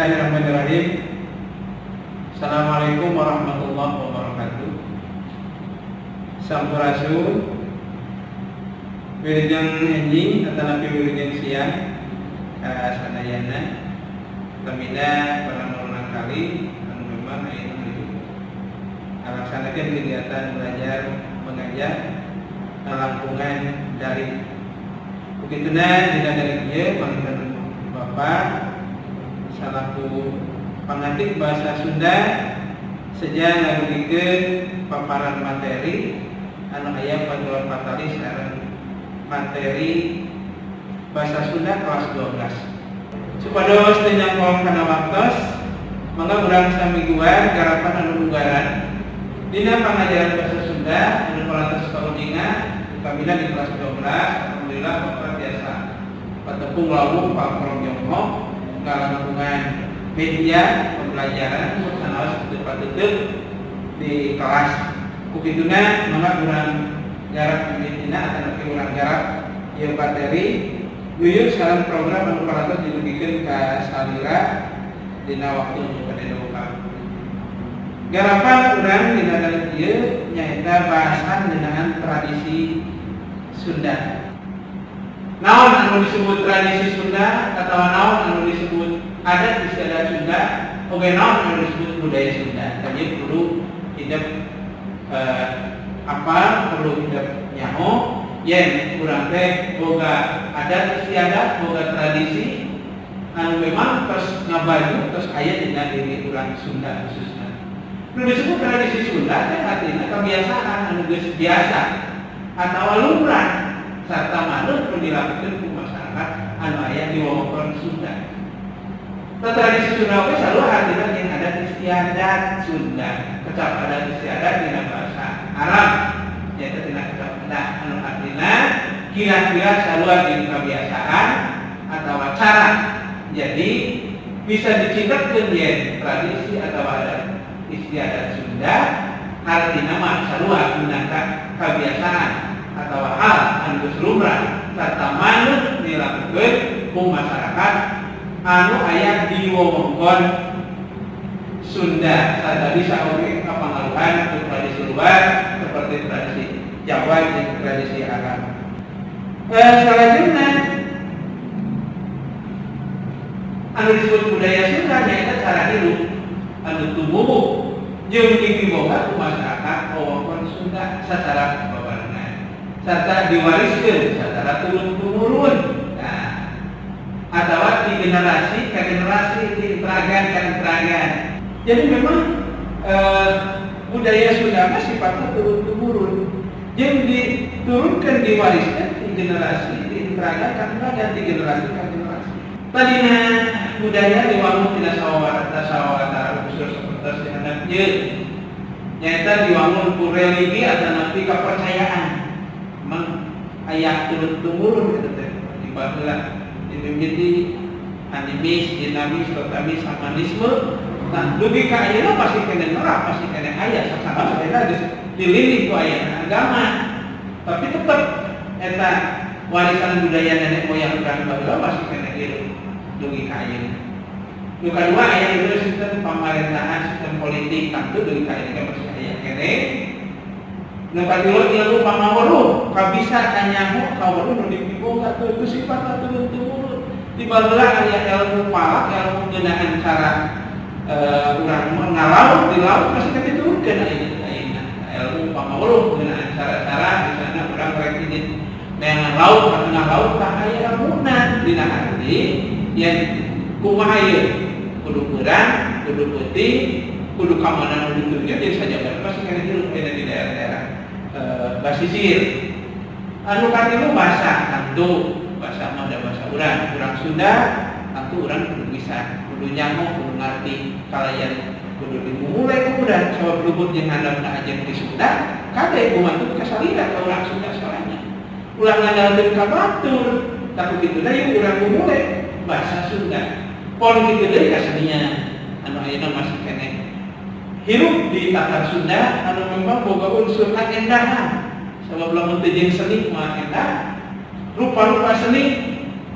Bismillahirrahmanirrahim. Assalamualaikum warahmatullahi wabarakatuh. Sampurasun. Wilujeng enjing atanapi wilujeng siang ka sadayana. Pamina para murangkalih anu memang ayeuna menuju ngalaksanakeun kegiatan belajar mengajar langkungan daring. Begituna dina daring ieu panginten Bapak salaku pangantik bahasa Sunda seja ngadugikeun paparan materi anu aya patulan patali sareng materi bahasa Sunda kelas 12. Supados teu nyangkong kana waktos, mangga urang sami guar garapan anu bugaran dina pangajaran bahasa Sunda anu parantos kauninga upamina di kelas 12. Alhamdulillah, Bapak biasa patepung lawuh paprong jonghok ngalangkungan media pembelajaran sanaos teu pateuteuk di kelas. Ku kituna, mangga urang garap mimitina atanapi urang garap ieu materi guyub sareng program anu parantos didugikeun ka salira dina waktu anu bade dongkap. Garapan urang dina dalam ieu nyaeta bahasan ngeunaan tradisi Sunda. Naon anu disebut tradisi Sunda atau naon anu disebut adat istiadat Sunda, oge naon anu disebut budaya Sunda. Tadi perlu hidup apa perlu hidup nyaho yen urang teh boga adat istiadat, boga tradisi anu memang terus ngabaju, terus aya dina diri urang Sunda khususnya. Nu disebut tradisi Sunda teh artinya kebiasaan anu geus biasa atau lumrah serta manut nu dilakukan ku masyarakat anu aya di wewengkon Sunda. Nah, tradisi Sunda oge selalu artinya yang adat istiadat Sunda. Kecap adat istiadat dina bahasa Arab yaitu tina kecap adat anu artinya kira-kira selalu di kebiasaan atau cara. Jadi bisa dicindekkeun yen tradisi atau adat istiadat Sunda artinya mah sarua minangka kebiasaan atau hal anu geus lumrah serta manut dilakukeun ku masyarakat anu aya di wewengkon Sunda, serta bisa oge kapangaruhan ku tradisi luar seperti tradisi Jawa dan tradisi Arab. Selanjutnya anu disebut budaya Sunda nyaeta cara hidup anu tumuwuh jeung dipiboga ku masyarakat wewengkon Sunda secara babarengan serta diwariskeun secara turun temurun. Nah, atau di generasi ke generasi, di teragan ke teragan. Jadi memang budaya Sunda mah sifatnya turun temurun yang diturunkan, diwariskan di generasi, di teragan ke teragan, di generasi ke generasi. Tadina budaya diwangun tina sawatara sawatara unsur seperti dihandap ieu, nyaeta diwangun ku religi atanapi kepercayaan. Memang aya turun temurun gitu teh di baheula, dimimiti animis, dinamis, totemis, samanisme. Nah, dugi ka ayeuna masih keneh nerap, masih keneh aya, sasama ayeuna geus dilindih ku ayana agama. Tapi tetep eta warisan budaya nenek moyang urang baheula masih keneh hirup dugi ka ayeuna. Nu kadua aya itu sistem pemerintahan, sistem politik, tentu dugi ka ayeuna masih aya keneh. Nu katilu ilmu pamaweruh, kabisa kanyaho kaweruh nu dipiboga tuh itu sifatna turun temurun. Di baheula aya ilmu falak, ilmu ngeunaan cara urang ngalaut di laut masih kan diturunkeun ayeuna ayeuna. Ilmu pamaweruh ngeunaan cara-cara misalnya urang rek izin neangan laut ka tengah laut, tah aya ilmuna dina arti yen kumaha ieu kudu beurang, kudu peuting, kudu ka mana nu dituju, jadi sajabat pasti kana hirup ayeuna di daerah-daerah basisir. Anu katilu bahasa, tentu bahasa mah da bahasa urang, urang Sunda, tentu urang kudu bisa, kudu nyaho, kudu ngarti kalayan kudu dimulai ku urang sabab luput jeung handapna ajen di Sunda, kade gumantung ka salira ka urang Sunda sorangan. Ulah ngandalkeun ka batur, tapi kitu deui urang mulai bahasa Sunda. Pon kitu deui kasenian anu ayeuna masih keneh hirup di tatar Sunda anu memang boga unsur kaendahan. Sabab lamun teu jeung seni moal endah. Rupa-rupa seni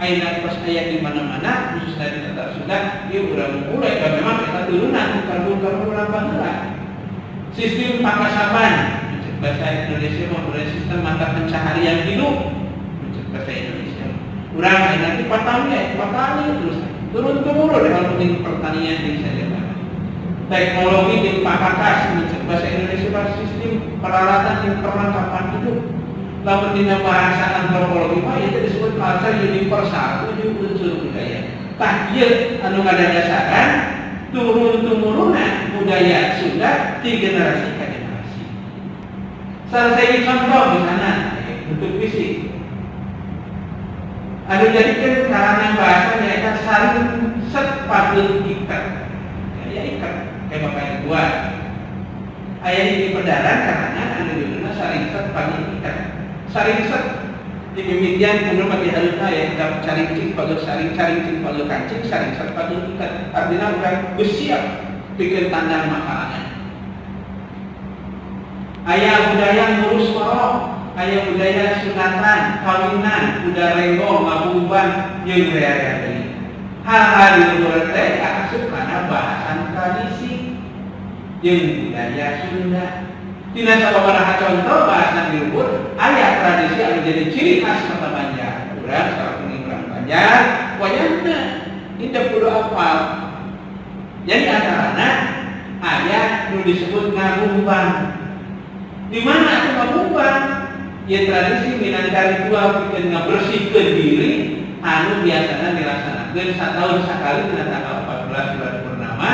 Ayeuna tos aya di mana-mana, khususnya di Tatar Sunda, ieu urang mulai kalau memang kita turunan karuhun-karuhun urang baheula. Sistem pakasaban, bahasa Indonesia mempunyai sistem mata pencaharian hidup, bahasa Indonesia. Urang ayeuna teh patani, patani terus turun temurun hal penting pertanian di saja. Teknologi di pakakas, bahasa Indonesia sistem peralatan dan perlengkapan hidup. Lamun dina bahasa antropologi mah itu disebut culture universal, tujuh unsur budaya. Tah, ieu anu ngadadasaran turun temurunna budaya Sunda di generasi ke generasi. Salah satu contoh misalnya bentuk fisik. Anu jadikan karena bahasa nyaeta saringset pageul iket. Ya, iket kayak bapak yang buat. Aya di pedaran karena anu judulna saringset pageul iket. Saringset di mimitian kudu mati harita ya dapat carincing pageul saring, carincing pageul kancing, saringset pageul iket. Artinya urang geus siap pikeun tandang makanan. Aya budaya ngurus orok, aya budaya sunatan, kawinan, kuda renggong, ngabumban, jeung rea-rea deui. Hal-hal di luhur teh asup kana bahasan tradisi jeung budaya Sunda. Tina sababaraha contoh bahasan di luhur, aya tradisi anu jadi ciri khas Kota Banjar. Urang salah urang Banjar, wayahna tidak kudu apal. Jadi antarana aya nu disebut ngagumbang. Di mana itu ngagumbang? Ya, tradisi minangka ritual pikeun ngabersihkeun diri anu biasana dilaksanakeun satahun sakali dina tanggal 14 bulan purnama.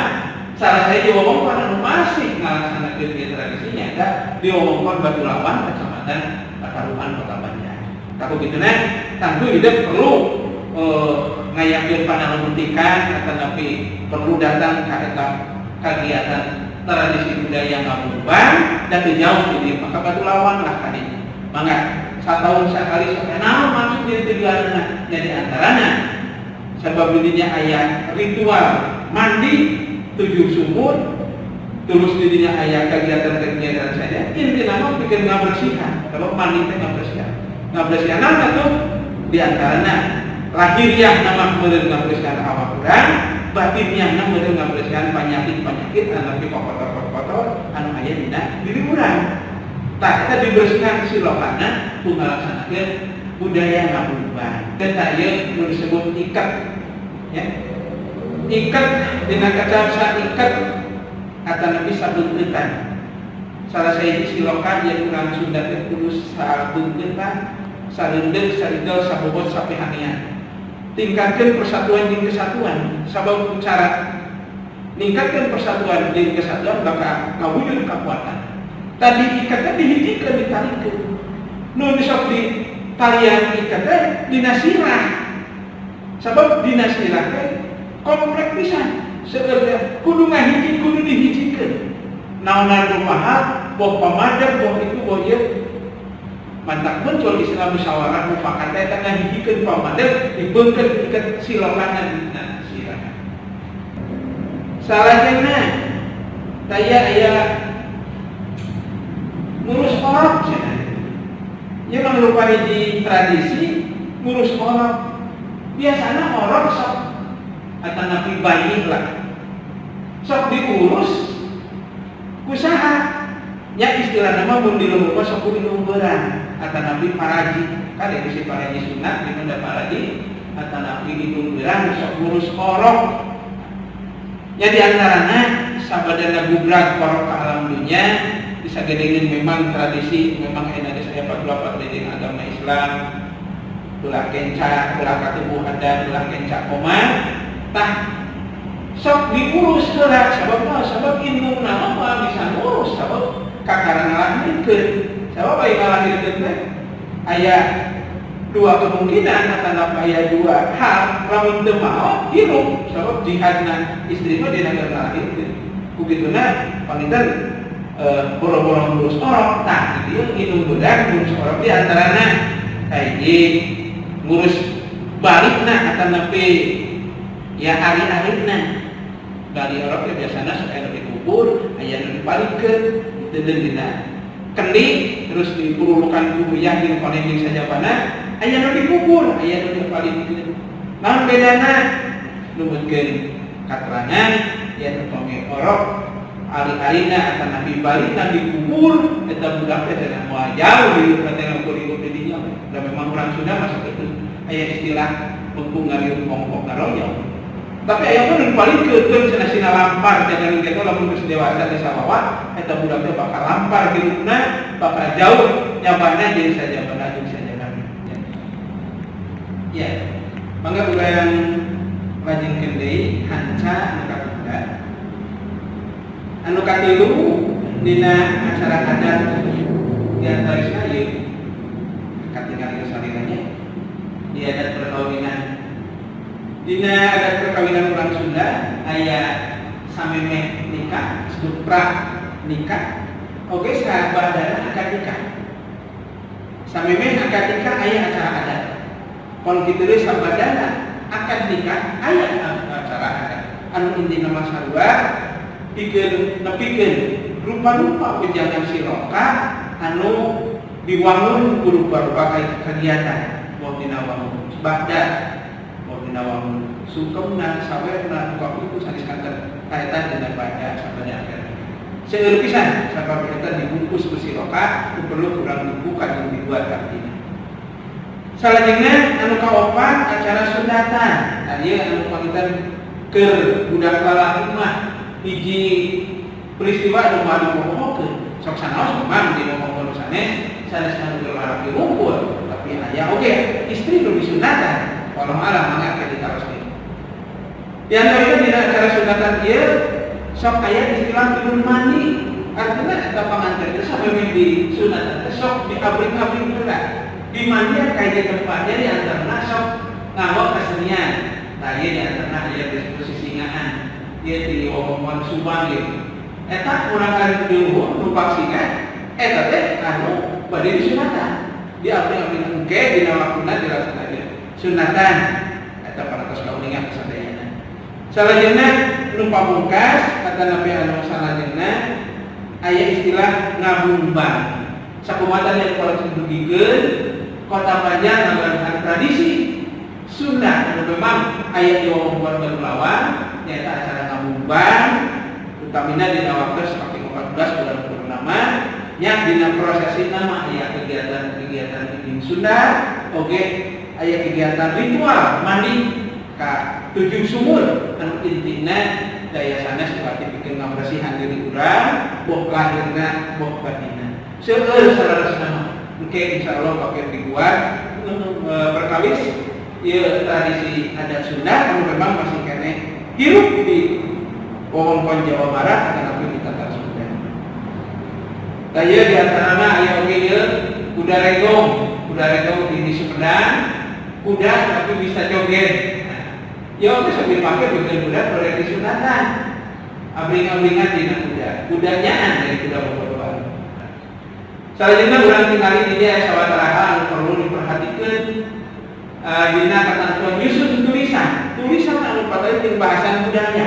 Salah sahiji wewengkon anu masih ngalaksanakeun ieu tradisi nyaeta di wewengkon Batulawang, Kecamatan Pataruman, Kota Banjar. Tapi gitu nah, tentu hidup perlu ngayakeun panalungtikan atau tapi perlu datang ka eta kegiatan tradisi budaya ngabumbang dan teu jauh di maka Batulawang lah kadinya. Mangga satahun sekali sok naon maksudnya tujuanna, jadi antarana sebab didinya aya ritual mandi tujuh sumur, terus didinya aya kegiatan-kegiatan saja. Inti nama pikir ngabersihan, kalau mandi teh ngabersihan, ngabersihan naon atuh? Di antarana lahiriah nama meureun ngabersihan awak urang, batinnya nama meureun ngabersihan penyakit-penyakit anu tapi kotor-kotor anu aya dina diri urang. Tah, eta dibersihkan silokana ku ngalaksanakeun budaya ngabumbang. Dan tah, ieu nu disebut iket ya. Iket dina kacamsa iket atanapi sabeungkeutan. Salah sahiji siloka yang urang Sunda teh kudu sabeungkeutan, sareundeuh, saridol, sabobot, sapihanean. Tingkatkan persatuan jeung kesatuan, sabab cara ningkatkan persatuan jeung kesatuan bakal ngawujud kekuatan. Tadi ikatnya dihijikeun, ditalikeun. Nu sok di talian ikat teh dina sirah. Sabab dina sirah teh komplek pisan. Seueur teh kudu ngahiji, kudu dihijikeun. Naonan rumaha, boh pamadep, boh itu, boh ieu. Mantak muncul istilah musyawarah mufakat teh ngahijikeun pamadep, dibeungkeun ikat silokana dina sirah. Salahna taya aya ngurus orok cenah. Ieu mah rupa hiji tradisi ngurus orok. Biasanya orok sok atanapi bayi lah. Sok diurus ku saha? Ya, istilah nama mun di lembur sok kudu diumberan atanapi paraji. Kan itu si paraji sunat di mana paraji atanapi diumberan sok ngurus orok. Ya, di antaranya sabadana gubrak orok ke alam dunia disagedengeun memang tradisi, memang enak saya 44 jeung agama Islam, ulah kenca, ulah katubuh adan, ulah kenca koma. Tah, sok diurus heula. Sabab naon? Sabab indungna mah bisa ngurus, sabab kakara ngalahirkeun. Sabab aya ngalahirkeun teh aya dua kemungkinan atau aya dua hal. Lamun teu maot hirup, sabab jihadna istri mah dina ngalahirkeun. Ku kituna panginten boro-boro ngurus orok. Tah, ieu indung budak ngurus orok di antarana hiji ngurus balikna atanapi ya ari-arina. Bali orok ya biasana sok aya nu dikubur, aya nu dipalikeun dina kendi, terus dipurulukan ku uyah jeung koneng jeung sajabana. Aya nu dikubur, aya nu dipalidkeun. Naon bedana? Numutkeun katerangan yen upami orok ari-arina atanapi balina dikubur, eta budak teh cenah moal jauh di teh ngukur hidup di dinya. Da memang urang Sunda masuk itu aya istilah pungkung ngariung kongkong ngaroyong. Tapi aya mah nu dipalidkeun cenah sina lampar jangan kitu, lamun geus dewasa teh sawawa eta budak teh bakal lampar hirupna, bakal jauh nyabana jadi sajabana jeung sajabana. Ya. Mangga urang lajengkeun deui hanca anu katiga. Anu katilu dina acara adat di antawisna ieu katingali saliranya di adat perkawinan. Dina adat perkawinan urang Sunda aya samemeh nikah, disebut pra nikah. Oke, sabadana akad nikah. Samemeh akad nikah aya acara adat. Kalau kitu deui sabadana akad nikah aya acara adat. Anu intina mah sarua pikeun nepikeun rupa-rupa wejangan siroka anu diwangun ku rupa-rupa kegiatan, mau dina wangun bada, mau dina wangun sungkemna, sawerna, muka itu sanes kanten kaitan dengan bada sabada akad. Seueur pisan sabab eta dibungkus ku siroka, perlu kurang dibuka jeung dibuat artinya. Salajengna anu kaopat acara sunatan. Nah, ieu anu panginten keur budak lalaki mah hiji peristiwa anu moal dipohokeun. Sok sanaos memang di ngomong sanes sanes anu keur lalaki wungkul, tapi aya oge istri nu disunatan. Wallahu alam, mangga ke ditaroskeun. Di antaranya dina acara sunatan ieu sok aya istilah turun mandi. Artinya eta panganten teh sampai di sunatan teh sok diabring-abring heula. Di mandian kayak tempatnya, di antarana sok nganggo kesenian. Nah, ieu di antarana aya disebut sisingaan. Ieu di wewengkon Subang gitu. Eta urang kali di luhur numpak singa, eta teh anu bade disunatan. Di abring-abring engke dina waktuna dilaksanakeun sunatan. Eta parantos kauningan sadayana. Salajengna nu pamungkas atanapi anu salajengna aya istilah ngabumbang. Sakumatan yang kalau didugikeun Kota Banjar ngagaduhan tradisi Sunda anu memang aya di wewengkon Batulawang, nyaeta acara ngabumbang, utamina dina waktu kaping 14 bulan purnama. Nya dina prosesi nama aya kegiatan-kegiatan di Sunda, oge aya kegiatan ritual mandi ka tujuh sumur anu intina daya sanes berarti bikin ngabersihan diri urang, boh lahirna boh batinna. Seueur saleresna mah engke insyaallah kapir dibuat perkawis ieu tradisi adat Sunda anu memang masih keneh hirup di wewengkon Jawa Barat tetapi di Tatar Sunda. Tah, ieu di antarana aya oge ieu kuda regong, kuda regong di Sumedang, kuda tapi bisa joget. Nah, ya oke sambil pakai bikin kuda boleh disunatan. Abring-abringan dina kuda, kudanya dari kuda bobodoan. Selanjutnya urang tingali di dia sawatara hal anu perlu diperhatikan dina ketentuan nyusun tulisan. Tulisan anu patut jeung bahasan budaya.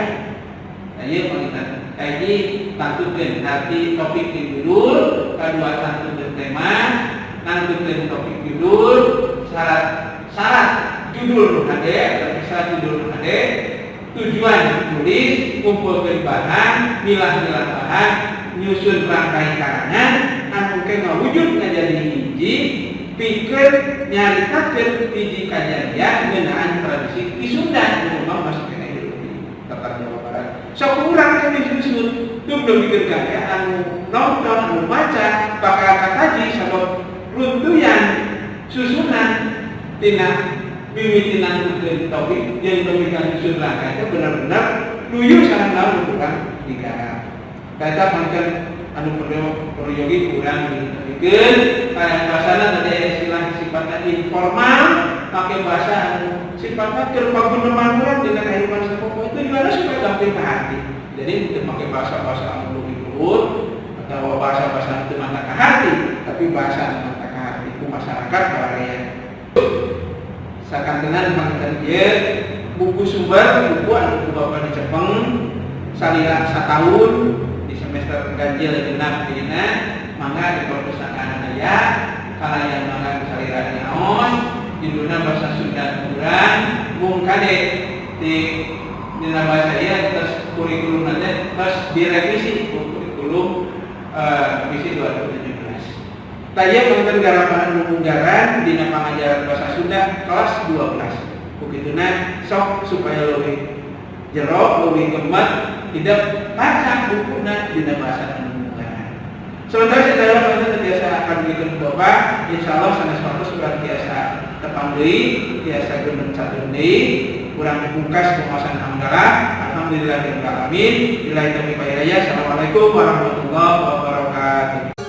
Nah, ieu panginten. Kahiji, tangtukeun arti topik di judul, kedua tangtukeun tema, nangtukeun topik judul, syarat syarat judul nu hade, syarat judul nu hade, tujuan tulis, kumpulkeun bahan, milah-milah bahan, nyusun rangkai karangan anu ke ngawujud ngajadi hiji pikeun nyaritakeun hiji kajadian ngeunaan tradisi di Sunda anu memang masih keneh hidup di Tatar Jawa Barat. Sok urang kan disusun tuh belum bikin gaya anu nonton, anu maca bakal kataji sabab runtuyan susunan tina mimiti nangtukeun topik jeung topik susun rangkai itu benar-benar luyu sareng naon urang digarap. Eta mangken anu perlu peryogi kurang dipikir kayak bahasana tadi aya istilah sifatnya informal, pakai bahasa anu sifatnya keur paguneman urang dina kehidupan sapopoe, itu gimana supaya gampang ke hati. Jadi untuk pakai bahasa-bahasa anu leuwih luhur atau bahasa-bahasa itu mata ke hati, tapi bahasa anu mata ke hati ku masyarakat baraya. Sakantenan panginten ieu buku sumber, buku anu ku Bapak dicepeng salila satahun di semester ganjil genap dina, mangga di perpustakaan aya, kalayan mangga salira ngaos. kade di dina bahasa ieu terus kurikulum nanti terus direvisi kurikulum visi 2017. Tah, ieu panginten garapan munggaran dina pangajaran bahasa Sunda kelas 12. Begituna sok supaya lebih jero, lebih gemet, tidak baca bukuna dina bahasa munggaran. Sementara saya panginten tiasa akan bikin Bapak, insya Allah sanes waktu sudah tiasa tepang deui, tiasa gemen satu deui, kurang pungkas penguasaan hamdalah. Alhamdulillahirabbil alamin. Billahi taufiq wal hidayah. Assalamualaikum warahmatullahi wabarakatuh.